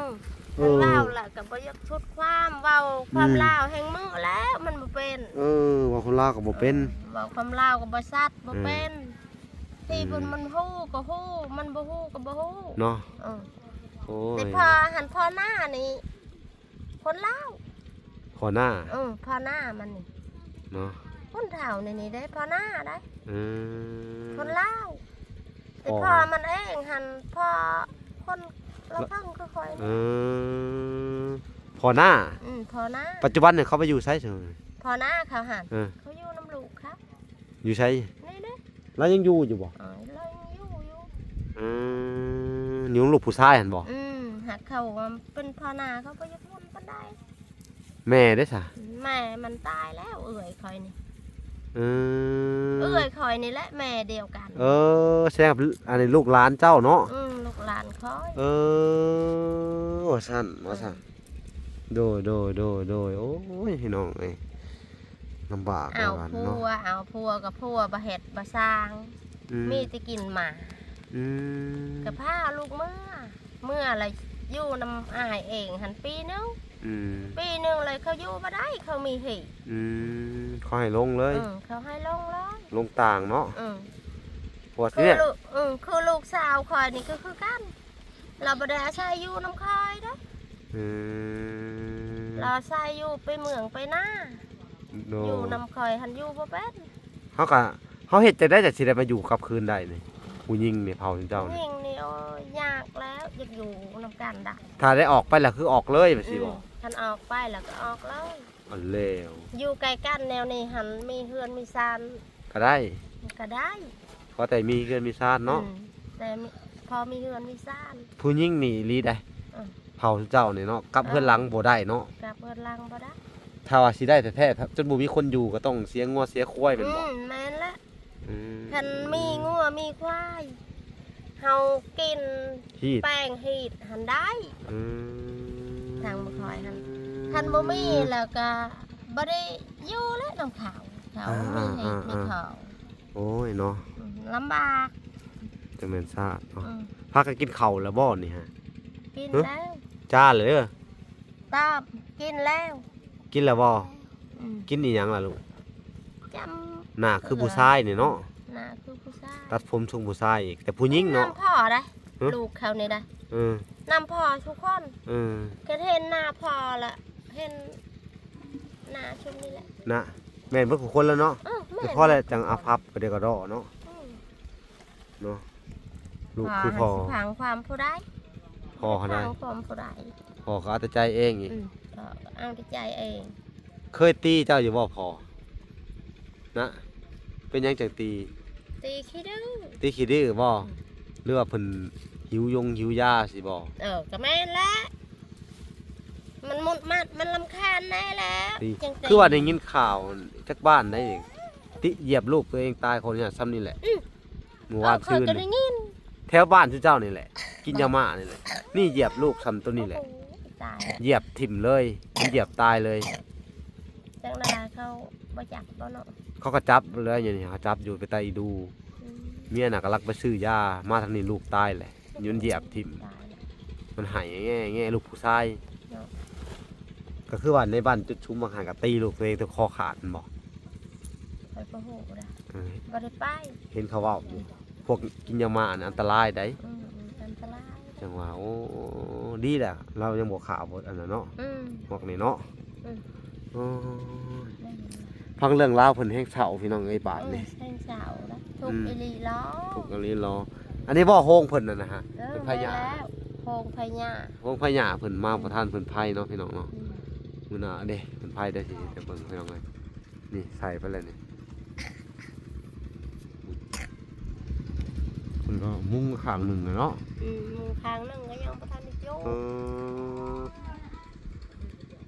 ເອີ ເວົ້າລະກໍບໍ່ຢາກສຸດຄວາມ ເວົ້າຄວາມ ອືມ ລາວແຮ່ງມື້ແລ້ວ ມັນບໍ່ເປັນ ເອີ ເວົ້າຄວາມລາວກໍບໍ່ເປັນ ເອີ ເວົ້າຄວາມລາວກໍບໍ່ຊັດ ບໍ່ເປັນ ອືມ ທີ່ເພິ່ນ ອືມ ມັນຮູ້ກໍຮູ້ ມັນບໍ່ຮູ້ກໍບໍ່ຮູ້ເນາະ ເອີ ໂອ້ຍ ແຕ່ພໍ່ຫັ້ນ ພໍ່ໜ້ານີ້ ຄົນລາວ ພໍ່ໜ້າ ເອີ ພໍ່ໜ້າມັນນີ້ເນາະ ຄົນເຖົ້ານີ້ ນີ້ເດ້ ພໍ່ໜ້າເດ້ ອືມ ຄົນລາວ ແຕ່ພໍ່ມັນເອງຫັ້ນ ພໍ່ຄົນລາວເພິ່ນຄືຂ້ອຍ ເອີ ພໍ່ໜ້າ ອືມ ພໍ່ໜ້າ ປັດຈຸບັນນີ້ເຂົາໄປຢູ່ໃສ? ພໍ່ໜ້າເຂົາຫັ້ນ ເອີ ເຂົາຢູ່ນຳລູກເຂົາ ຢູ່ໃສ? ນີ້ເດ້ ລາວຍັງຢູ່ຢູ່ບໍ່? ເອີ ລາວຍັງຢູ່ຢູ່ ອືມ ຢູ່ນຳລູກຜູ້ຊາຍຫັ້ນບໍ່? ອືມ ຫາກເຂົາວ່າເປັນພໍ່ໜ້າ ເຂົາບໍ່ຢາກຮຸ່ນປານໃດ ແມ່ເດ້ຊະ? ແມ່ມັນຕາຍແລ້ວ ເອື້ອຍຂ້ອຍນີ້ ອືມ ເອື້ອຍຂ້ອຍນີ້ແຫຼະ ແມ່ດຽວກັນ ເອີ ແສດງວ່າ ອັນນີ້ລູກຫຼານເຈົ້າເນາະ? ອືມ ລູກຫຼານຂ້ອຍ ເອີ ວ່າຊັ້ນ ວ່າຊັ້ນ ອືມ ໂດຍ ໂດຍ ໂດຍ ໂດຍ ໂອ້ຍ ພີ່ນ້ອງເອີຍ ລຳບາກ ເອົາຜົວ ເອົາຜົວກໍຜົວ ບໍ່ເຮັດບໍ່ສ້າງ ອືມ ມີແຕ່ກິນໝາກ ອືມ ກໍພາລູກເມືອ ເມືອລະຢູ່ນຳອ້າຍເອງຫັ້ນປີໜຶ່ງ ອືມ ປີໜຶ່ງລະເຂົາຢູ່ບໍ່ໄດ້ ເຂົາມີເຫດ ອືມ ເຂົາໃຫ້ລົງເລີຍ ເອີ ເຂົາໃຫ້ລົງເລີຍ ລົງຕ່າງເນາະ ອືມ ຜົວ ຄື ເອີ ຄືລູກສາວຂ້ອຍນີ້ກໍຄືກັນ ລາວບໍ່ໄດ້ອາໄສຢູ່ນຳຂ້ອຍເດ້ ອືມ ລາວອາໄສຢູ່ໄປເມືອງໄປນາ ໂດຍ ຢູ່ນຳຂ້ອຍຫັ້ນຢູ່ບໍ່ເປັນ ເຮົາກະ ເຮົາເຮັດຈັ່ງໃດຈັ່ງຊິໄດ້ມາຢູ່ກັບຄືນໄດ້ນີ້ ຜູ້ຍິງນີ້ ເຜົ່າເຈົ້ານີ້ ຜູ້ຍິງນີ້ ໂອ້ຍ ຍາກແລ້ວ ຢາກຢູ່ນຳກັນດະ ຖ້າໄດ້ອອກໄປລະຄືອອກເລີຍ ແມ່ນຊິບໍ່? ອືມ ຄັນອອກໄປລະກໍອອກເລີຍ ອັນແລ້ວ ຢູ່ໃກ້ກັນແນວນີ້ຫັ້ນ ມີເຮືອນມີຊານ ກໍໄດ້ ກໍໄດ້ ຂໍແຕ່ມີເຮືອນມີຊານເນາະ ອືມ ແຕ່ມີ ພໍມີເຮືອນມີຊານ ຜູ້ຍິງນີ້ອີ່ຫຼີໃດ ອືມ ເຜົ່າເຈົ້ານີ້ເນາະ ກັບເຮືອນຫຼັງ ເອີ ບໍ່ໄດ້ເນາະ ກັບເຮືອນຫຼັງບໍ່ໄດ້ ຖ້າວ່າຊິໄດ້ແທ້ໆ ຈົນບໍ່ມີຄົນຢູ່ ກໍຕ້ອງເສຍງົວເສຍຄວາຍແມ່ນບໍ່? ອືມ ແມ່ນແຫຼະ ອືມ ຄັນມີງົວມີຄວາຍ ເຮົາກິນຮີດ ແປ້ງຮີດຫັ້ນໄດ້ ອືມ ທາງບໍ່ຄ່ອຍຫັ້ນ ຄັນບໍ່ມີແລ້ວກໍບໍ່ໄດ້ຢູ່ແລ້ວນຳເຂົາ ເຂົາ ອ່າ ມີເຫດ ອ່າ ມີ ອ່າ ຂອງ ໂອ້ຍເນາະ ອືມ ລຳບາກ ຈັ່ງແມ່ນຊາດເນາະ ອືມ ພາກັນກິນເຂົ້າແລ້ວບໍ່ນີ້ຮະ? ກິນແລ້ວ ຈ້າເລີຍເດີ ຕອບ ກິນແລ້ວ ກິນແລ້ວບໍ່? ອືມ ກິນອີ່ຫຍັງລະລູກ? ຈຳ ໜ້າຄືຜູ້ຊາຍນີ້ເນາະ ໜ້າຄືຜູ້ຊາຍ ຕັດຜົມຊົງຜູ້ຊາຍອີກ ແຕ່ຜູ້ຍິງເນາະ ນຳພໍ່ໄດ໋ ຮະ ລູກເຂົານີ້ໄດ໋ ເອີ ນຳພໍ່ທຸກຄົນ ເອີ ຄັນເຫັນໜ້າພໍ່ລະ ເຫັນໜ້າຊຸມນີ້ແຫຼະ ນະ ແມ່ນເບິດທຸກຄົນແລ້ວເນາະ ເອີ ແມ່ນ ແຕ່ພໍແລ້ວຈັ່ງອາພັບກະເດກະດໍເນາະ ອືມ ເນາະ ລູກຄືພໍ່ ພໍ່ຫັ້ນຊິຟັງຄວາມຜູ້ໃດ ພໍ່ຫັ້ນໃດ ຊິຟັງຄວາມຜູ້ໃດ ພໍ່ກໍເອົາແຕ່ໃຈເອງອີກ ອືມ ພໍ່ກໍເອົາແຕ່ໃຈເອງ ເຄີຍຕີເຈົ້າຢູ່ບໍ່ພໍ່? ນະ ເປັນຫຍັງຈັ່ງຕີ? ຕີຂີ້ດື້ ຕີຂີ້ດື້ບໍ່? ອືມ ຫຼືວ່າເພິ່ນຫິວຢົງຫິວຢາຊີ້ບໍ່? ເອີ ກໍແມ່ນແຫຼະ ມັນມຸດມັດ ມັນລຳຄານແດ່ແຫຼະ ຕິ ຈັ່ງຕີ ຄືວ່າໄດ້ຍິນຂ່າວ ຈັກບ້ານໃດ ຕິ ຢຽບລູກຕົວເອງຕາຍ ຂໍອະນຸຍາດ ຊ່ຳນີ້ແຫຼະ ອືມ ມື້ວານ ເອີ ຄືນ ຂ້ອຍກໍໄດ້ຍິນ ແຖວບ້ານເຈົ້ານີ້ແຫຼະ ກິນຢາມ້ານີ້ແຫຼະ ນີ້ຢຽບລູກຊ່ຳໂຕນີ້ແຫຼະ ໂອ້ໂຫ ຕ ຕາຍ ຢຽບຖິ້ມເລີຍ ມັນຢຽບຕາຍເລີຍ. ຈັ່ງໃດເຂົາບໍ່ຈັບບໍ່ເນາະ? ເຂົາກໍຈັບແລ້ວ ດຽວນີ້ເຂົາຈັບຢູ່ ໄປໄຕ່ອີດູ. ອືມ ເມຍນະກຳລັງໄປຊື້ຢາ ມາທາງນີ້ລູກຕາຍແຫຼະ ຍ້ອນຢຽບຖິ້ມ. ຕາຍແລ້ວ ມັນໄຫ້ແງ່ໆ ລູກຜູ້ຊາຍເນາະ. ກໍຄືວ່າໃນບ້ານຈຸດຊຸມບັກຫັ້ນກໍຕີລູກຕົວເອງຈົນຄໍຂາດແມ່ນບໍ່? ຂ້ອຍບໍ່ຮູ້ນະ ເອີ ບໍ່ໄດ້ໄປ ເຫັນເຂົາເວົ້າຢູ່ ພວກກິນຢາມ້າອັນຕະລາຍໃດ໋. ອືມໆ ອັນຕະລາຍ ຈັ່ງວ່າ ໂອ້ ດີແຫຼະ ລາວຍັງບໍ່ຂ້າບໍ່ອັນນັ້ນເນາະ. ອືມ ພວກນີ້ເນາະ. ອືມ ໂອ້ຍ ແມ່ນ ຟັງເລື່ອງລາວເພິ່ນແຮງເສົ້າ ພີ່ນ້ອງເອີຍ ບາດນີ້ ເອີ ແຮງເສົ້າລະ ທຸກ ອືມ ອີ່ຫຼີລະ ທຸກອີ່ຫຼີລະ. ອັນນີ້ບໍ່ໂຮງເພິ່ນນັ້ນນະຮະ? ເອີ ເພິ່ນໄພຍາ ແມ່ນແລ້ວ ໂຮງໄພຍາ ໂຮງໄພຍາ ເພິ່ນມາບໍ່ທັນ ເພິ່ນໄພເນາະ ພີ່ນ້ອງເນາະ. ອືມ ມື້ໜ້າເດ້ ເພິ່ນໄພໄດ້ຊິໄດ້ເບິ່ງ ພີ່ນ້ອງເອີຍ. ນີ້ໃສ່ໄປແລ້ວນີ້ ເພິ່ນກໍມຸງຂ້າງໜຶ່ງແລ້ວເນາະ. ອືມ ມຸງຂ້າງໜຶ່ງກໍຍັງບໍ່ທັນໄດ້ຈຸ. ເອີ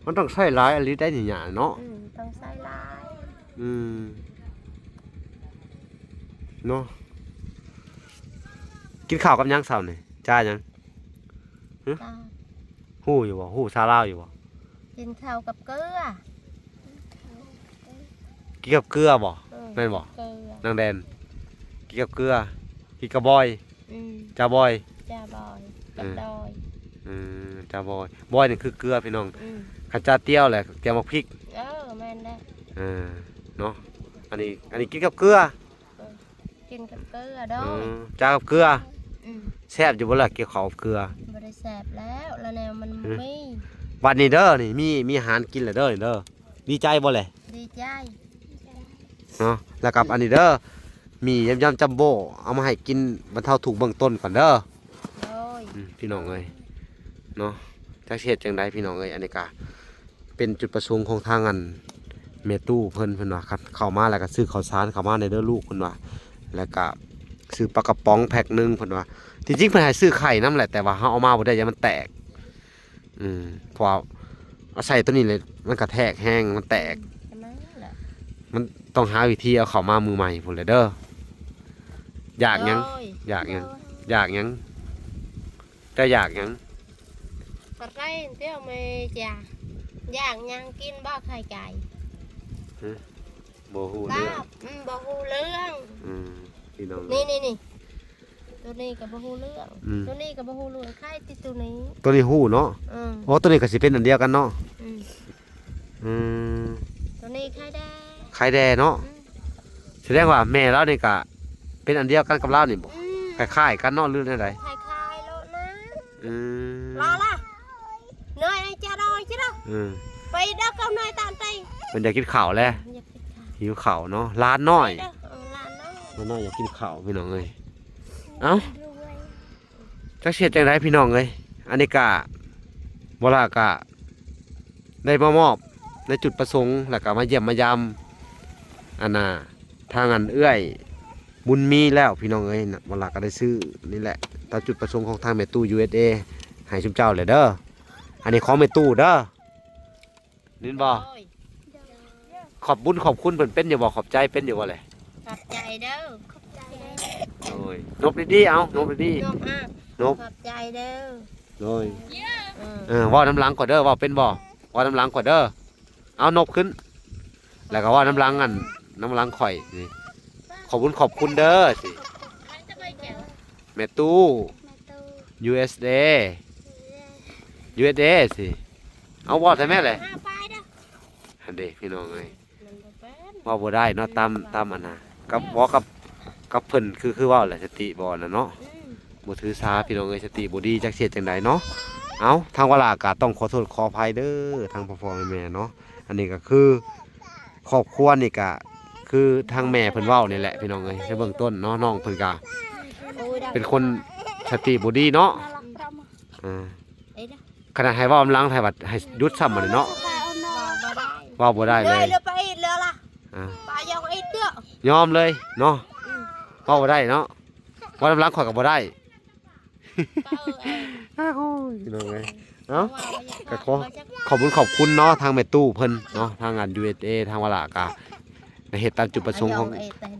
ມັນຕ້ອງໃຊ້ຫຼາຍອີ່ຫຼີໄດ໋ນີ້ຫຍ້າເນາະ. ອືມ ຕ້ອງໃຊ້ຫຼາຍ. ອືມ ເນາະ. ກິນເຂົ້າກັບຫຍັງເຊົ້ານີ້? ຈາຫຍັງ? ຮຶ? ຈ້າ. ຮູ້ຢູ່ບໍ່? ຮູ້ພາສາລາວຢູ່ບໍ່? ກິນເຂົ້າກັບເກືອ. ກິນກັບເກືອບໍ່? ເອີ ແມ່ນບໍ່? ເກືອ ນາງແດນ ກິນກັບເກືອ ກິນກັບບອຍ. ອືມ ຈາບອຍ ຈາບອຍ ເອີ ກັບດອຍ. ເອີ ຈາບອຍ ບອຍນີ້ຄືເກືອ ພີ່ນ້ອງ. ອືມ ຄັນຈາຕຽວແຫຼະ ຕຽວໝາກພິກ. ເອີ ແມ່ນແຫຼະ. ເອີ ເນາະ ອັນນີ້ ອັນນີ້ກິນກັບເກືອ. ເອີ ກິນກັບເກືອ ເອີ ດອຍ ຈາກັບເກືອ. ອືມ ແຊບຢູ່ບໍ່ລະ ກ່ຽວເຂົ້າກັບເກືອ? ບໍ່ໄດ້ແຊບແລ້ວ ລະແນວມັນ ຮຶ? ບໍ່ມີ. ບັດນີ້ເດີ ນີ້ມີ ມີອາຫານກິນແລ້ວເດີ ນີ້ເດີ. ດີໃຈບໍ່ແຫຼະ? ດີໃຈ. ເນາະ ແລ້ວກັບອັນນີ້ເດີ ໝີ່ຢຳໆ ຈັມໂບ້ ເອົາມາໃຫ້ກິນບັນເທົາທຸກເບື້ອງຕົ້ນກ່ອນເດີ. ໂດຍ ອືມ ພີ່ນ້ອງເອີຍ ເນາະ. ຈັກຊິເຮັດຈັ່ງໃດ ພີ່ນ້ອງເອີຍ. ອັນນີ້ກະເປັນຈຸດປະສົງຂອງທາງອັນແມ່ຕູ້ເພິ່ນ ເພິ່ນວ່າ ຄັນເຂົ້າມາແລ້ວກະຊື້ເຂົ້າສານເຂົ້າມາແດ່ເດີລູກ ເພິ່ນວ່າ ແລ້ວກະຊື້ປາກະປ໋ອງແພັກໜຶ່ງ ເພິ່ນວ່າ. ທີ່ຈິງເພິ່ນໃຫ້ຊື້ໄຂ່ນຳແຫຼະ ແຕ່ວ່າເຮົາເອົາມາບໍ່ໄດ້ ຢ້ານມັນແຕກ. ອືມ ເພາະວ່າເອົາໃສ່ໂຕນີ້ເລີຍ ມັນກະແທກແຮງ ມັນແຕກ. ອືມ ມັນຕ້ອງຫາວິທີເອົາເຂົ້າມາມື້ໃໝ່ພຸ້ນແຫຼະເດີ. ຢາກຫຍັງ? ໂອ້ຍ ຢາກຫຍັງ? ໂອ້ຍ ຢາກຫຍັງ? ເຈົ້າຢາກຫຍັງ? ກະໄກ່ເດ້ແມ່ຈາ. ຢາກຫຍັງ? ກິນບໍ່ໄຂ່ໄກ່? ຮະ? ບໍ່ຮູ້ເລື່ອງ. ອືມ ບໍ່ຮູ້ເລື່ອງ. ອືມ ພີ່ນ້ອງ ນີ້ໆ ໂຕນີ້ກໍບໍ່ຮູ້ເລື່ອງ. ອືມ ໂຕນີ້ກໍບໍ່ຮູ້ເລື່ອງ ໄຂ່ຕິໂຕນີ້. ໂຕນີ້ຮູ້ເນາະ. ອືມ ໂອ້ ໂຕນີ້ກໍຊິເປັນອັນດຽວກັນເນາະ. ອືມ ອືມ ໂຕນີ້ໄຂ່ແດ່ ໄຂ່ແດ່ເນາະ. ອືມ ສະແດງວ່າແມ່ລາວນີ້ກະເປັນອັນດຽວກັນກັບລາວນີ້ບໍ່? ອືມ ຄ້າຍໆກັນເນາະ ຫຼືແນວໃດ? ຄ້າຍໆໂລດນະ. ອືມ ລາລາ ນ້ອຍ ຈະດອຍ ຈະດອຍ. ອືມ ໄປເດີກັບນ້ອຍຕາມໄປ. ເພິ່ນຢາກກິນເຂົ້າແຫຼະ. ຢາກກິນເຂົ້າ ຫິວເຂົ້າເນາະ ຫຼານນ້ອຍ. ເອີ ຫຼານນ້ອຍ ຫຼານນ້ອຍຢາກກິນເຂົ້າ ພີ່ນ້ອງເອີຍ. ເອົ້າ ຈັກຊິເຮັດຈັ່ງໃດ ພີ່ນ້ອງເອີຍ. ອັນນີ້ກະ ບໍ່ລາກະ ໄດ້ມາມອບໃນຈຸດປະສົງ ແລ້ວກະມາຢ້ຽມມາຢາມ ອັນນ່າ ທາງອັນເອື້ອຍບຸນມີແລ້ວ ພີ່ນ້ອງເອີຍ. ນະ ບໍ່ລາກະໄດ້ຊື້ນີ້ແຫຼະ ຕາມຈຸດປະສົງຂອງທາງແມ່ຕູ້ ຢູເອສເອ ໃຫ້ຊຸມເຈົ້າແຫຼະເດີ. ອັນນີ້ຂອງແມ່ຕູ້ເດີ ຍິນບໍ່? ໂດຍ ຂອບບຸນຂອບຄຸນເພິ່ນເປັນຢູ່ບໍ່? ຂອບໃຈເປັນຢູ່ບໍ່ແຫຼະ? ຂອບໃຈເດີ ຂອບໃຈເດີ. ໂດຍ ນົບດີໆ ເອົາ ນົບດີໆ ນົບ ອ່ະ ນົບ ຂອບໃຈເດີ. ໂດຍ ເອີ ເອີ ເວົ້ານຳຫຼັງຂ້ອຍເດີ ເວົ້າເປັນບໍ່? ເວົ້ານຳຫຼັງຂ້ອຍເດີ ເອົາ ນົບຂຶ້ນ ແລ້ວກໍເວົ້ານຳຫຼັງ ອັນ ນຳຫຼັງຂ້ອຍນີ້ ຂອບບຸນຂອບຄຸນເດີ ຊິ ແມ່ຕູ້ ແມ່ຕູ້ ຢູເອສເອ ຢູເອສເອ ຊິ ເອົາ ເວົ້າໃສ່ແມ່ແຫຼະ ຫາໄປເດີ ຫັ້ນເດ້ ພີ່ນ້ອງເອີຍ. ມັນບໍ່ແມ່ນ ເວົ້າບໍ່ໄດ້ເນາະ ຕາມ ຕາມອັນນະ ກັບ ເວົ້າກັບ ກັບເພິ່ນ ຄື ຄືເວົ້າແຫຼະ ສະຕິບໍ່ອັນນັ້ນເນາະ. ອືມ ບໍ່ຖືສາ ພີ່ນ້ອງເອີຍ ສະຕິບໍ່ດີ ຈັກຊິເຮັດຈັ່ງໃດເນາະ. ເອົ້າ ທາງວາລາກະຕ້ອງຂໍໂທດຂໍອະໄພເດີ ທາງພໍ່ໆແມ່ໆເນາະ. ອັນນີ້ກະຄືຄອບຄົວນີ້ກະຄືທາງແມ່ເພິ່ນເວົ້ານີ້ແຫຼະ ພີ່ນ້ອງເອີຍ ໃນເບື້ອງຕົ້ນເນາະ ນ້ອງເພິ່ນກະເປັນຄົນສະຕິບໍ່ດີເນາະ. ອ່າ ຂະໜາດໃຫ້ເວົ້ານຳຫຼັງ ໃຫ້ວ່າ ໃຫ້ຢຸດຊ້ຳບັດນີ້ເນາະ ເວົ້າບໍ່ໄດ້ເລີຍ. ອ່າ ຍອມເລີຍເນາະ ເວົ້າບໍ່ໄດ້ເນາະ ເວົ້ານຳຫຼັງຂ້ອຍກໍບໍ່ໄດ້. ໂອ້ຍ ພີ່ນ້ອງເອີຍ ເອົ້າ ກໍຂໍຂອບບຸນຂອບຄຸນເນາະ ທາງແມ່ຕູ້ເພິ່ນເນາະ ທາງອັນ ຢູເອສເອ ທາງວາລາກະ ໄດ້ເຮັດຕາມຈຸດປະສົງຂອງ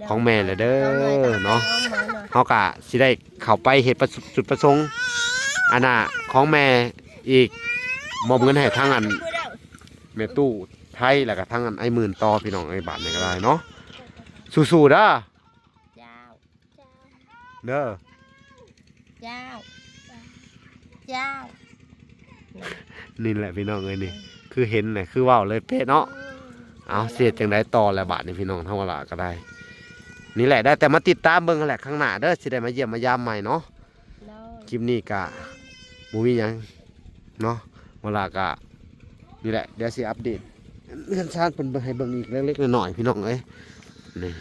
ຂອງແມ່ແລ້ວເດີເນາະ. ເຮົາກະຊິໄດ້ເຂົ້າໄປເຮັດປະ ຈຸດປະສົງ ອັນນ່າ ຂອງແມ່ອີກ ມອບເງິນໃຫ້ທາງອັນແມ່ຕູ້ໄທ ແລ້ວກໍທາງອັນອ້າຍໝື່ນຕໍ່ ພີ່ນ້ອງເອີຍ. ບາດນີ້ກໍໄດ້ເນາະ ສູ້ໆເດີ ເຈົ້າ ເດີ ເຈົ້າ ເຈົ້າ ນີ້ແຫຼະພີ່ນ້ອງເອີຍ ນີ້ ອືມ ຄືເຫັນແຫຼະ ຄືເວົ້າເລີຍເປະເນາະ. ອືມ ເອົາ ຊິເຮັດຈັ່ງໃດຕໍ່ແຫຼະບາດນີ້ ພີ່ນ້ອງ ທາງວາລາກໍໄດ້. ນີ້ແຫຼະ ໄດ້ແຕ່ມາຕິດຕາມເບິ່ງຫັ້ນແຫຼະ ຄັ້ງໜ້າເດີ ຊິໄດ້ມາຢ້ຽມມາຢາມໃໝ່ເນາະ. ໂດຍ ຄລິບນີ້ກະບໍ່ມີຫຍັງເນາະ ວາລາກະ ນີ້ແຫຼະ ດຽວຊິອັບເດດເຮືອນຊານເພິ່ນໃຫ້ເບິ່ງອີກເລັກໆນ້ອຍໆ ພີ່ນ້ອງເອີຍ. ນີ້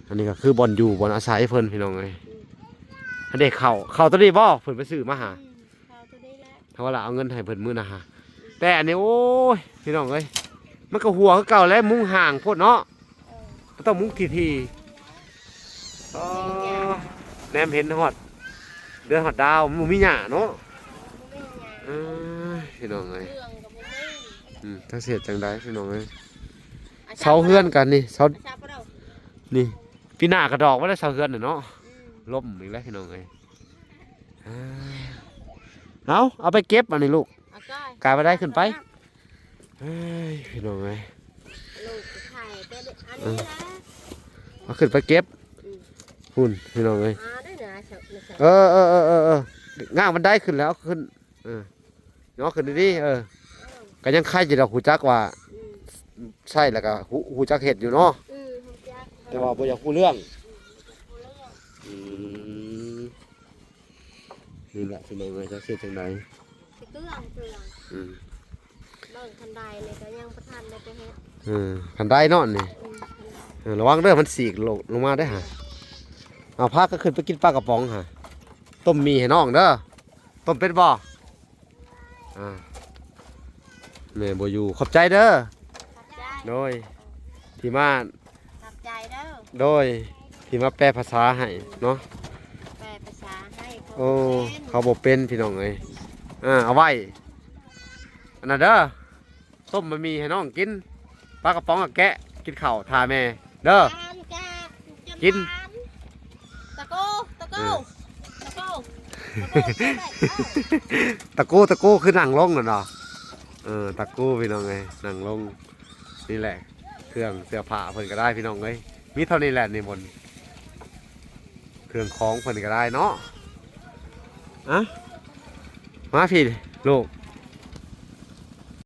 ອັນນີ້ກໍຄືບ່ອນຢູ່ບ່ອນອາໄສເພິ່ນ ພີ່ນ້ອງເອີຍ. ອັນເດ້ ເຂົ້າ ເຂົ້າຕົວນີ້ບໍ່ ເພິ່ນໄປຊື້ມາຫາ? ອືມ ເຂົ້າຕົວນີ້ແຫຼະ ຖ້າວ່າລະເອົາເງິນໃຫ້ເພິ່ນມື້ນະຫາ. ແຕ່ອັນນີ້ ໂອ້ຍ ພີ່ນ້ອງເອີຍ ມັນກໍຮົ່ວຄືເກົ່າແຫຼະ ມຸງຫ່າງໂພດເນາະ. ເອີ ມັນຕ້ອງມຸງຖີ່ໆ ເອີ ແນມເຫັນຮອດເດືອນຮອດດາວ ມັນບໍ່ມີຫຍ້າເນາະ. ບໍ່ມີຫຍ້າ ເອີ ພີ່ນ້ອງເອີຍ ເລື່ອງກໍບໍ່ມີ. ອືມ ຈັກຊິເຮັດຈັ່ງໃດ ພີ່ນ້ອງເອີຍ. ເສົາເຮືອນກັນນີ້ ເສົາ ນີ້ ປີໜ້າກະດອກໄວ້ແລ້ວ ເສົາເຮືອນນະເນາະ. ອືມ ລົ້ມອີກແລ້ວ ພີ່ນ້ອງເອີຍ. ເອົາ ເອົາໄປເກັບອັນນີ້ລູກ ເອົາໄປ ກາຍບໍ່ໄດ້ ຂຶ້ນໄປ. ເອີຍ ພີ່ນ້ອງເອີຍ ລູກໄປໄຖແຕ່ອັນນີ້ແຫຼະ ເອີ ເອົາຂຶ້ນໄປເກັບ. ອືມ ພຸ້ນ ພີ່ນ້ອງເອີຍ ເອີ ເອີ ງ່າງບັນໄດຂຶ້ນແລ້ວ ເອົາຂຶ້ນ ເອີ ຍໍຂຶ້ນດີໆ. ເອີ ເອີ ກໍຍັງໄຄຢູ່ດອກ ຮູ້ຈັກວ່າ ອືມ ໃຊ້ແລ້ວກໍຮູ້ ຮູ້ຈັກເຮັດຢູ່ເນາະ. ອືມ ຮູ້ຈັກ ແຕ່ວ່າບໍ່ຢາກຮູ້ເລື່ອງ. ອືມ ບໍ່ຢາກຮູ້ເລື່ອງ. ອືມ ນີ້ແຫຼະ ພີ່ນ້ອງເອີຍ ຈັກຊິເຮັດຈັ່ງໃດ. ຊິເກືອງ ເກືອງ. ອືມ ເບິ່ງຄັນໄດນີ້ກໍຍັງບໍ່ທັນໄດ້ໄປເຮັດ. ເອີ ຄັນໄດເນາະນີ້. ອືມ ເອີ ລະວັງເດີ ມັນສີກລົງ ລົງມາເດ້ຫາ. ເອົາ ພາກັນຂຶ້ນໄປກິນປາກະປ໋ອງຫາ. ຕົ້ມໝີ່ໃຫ້ນ້ອງເດີ. ຕົ້ມເປັນບໍ່? ອ່າ ແມ່ບໍ່ຢູ່. ຂອບໃຈເດີ. ຂອບໃຈ. ໂດຍ ທີ່ມາ ຂອບໃຈເດີ. ໂດຍ ທີ່ມາແປພາສາໃຫ້ເນາະ. ແປພາສາໃຫ້. ໂອ້ ເຂົາບໍ່ເປັນ ພີ່ນ້ອງເອີຍ. ອ່າ ເອົາໄວ້ ອັນນັ້ນເດີ. ຕົ້ມບະໝີ່ໃຫ້ນ້ອງກິນ. ປາກະປ໋ອງກໍແກະ ກິນເຂົ້າຖ້າແມ່ເດີ. ກິນ. ຕະໂກ ຕະໂກ ເອີ ຕະໂກ ຕະໂກ ຕະໂກ ຕະໂກ ຄືນັ່ງລົງນັ້ນເນາະ. ເອີ ຕະໂກ ພີ່ນ້ອງເອີຍ ນັ່ງລົງ. ນີ້ແຫຼະ ເຄື່ອງເສື້ອຜ້າເພິ່ນກໍໄດ້ ພີ່ນ້ອງເອີຍ. ມີເທົ່ານີ້ແຫຼະ ນີ້ບົນ ເຄື່ອງຂອງເພິ່ນກໍໄດ້ເນາະ. ອະ ມາພີ້ລູກ.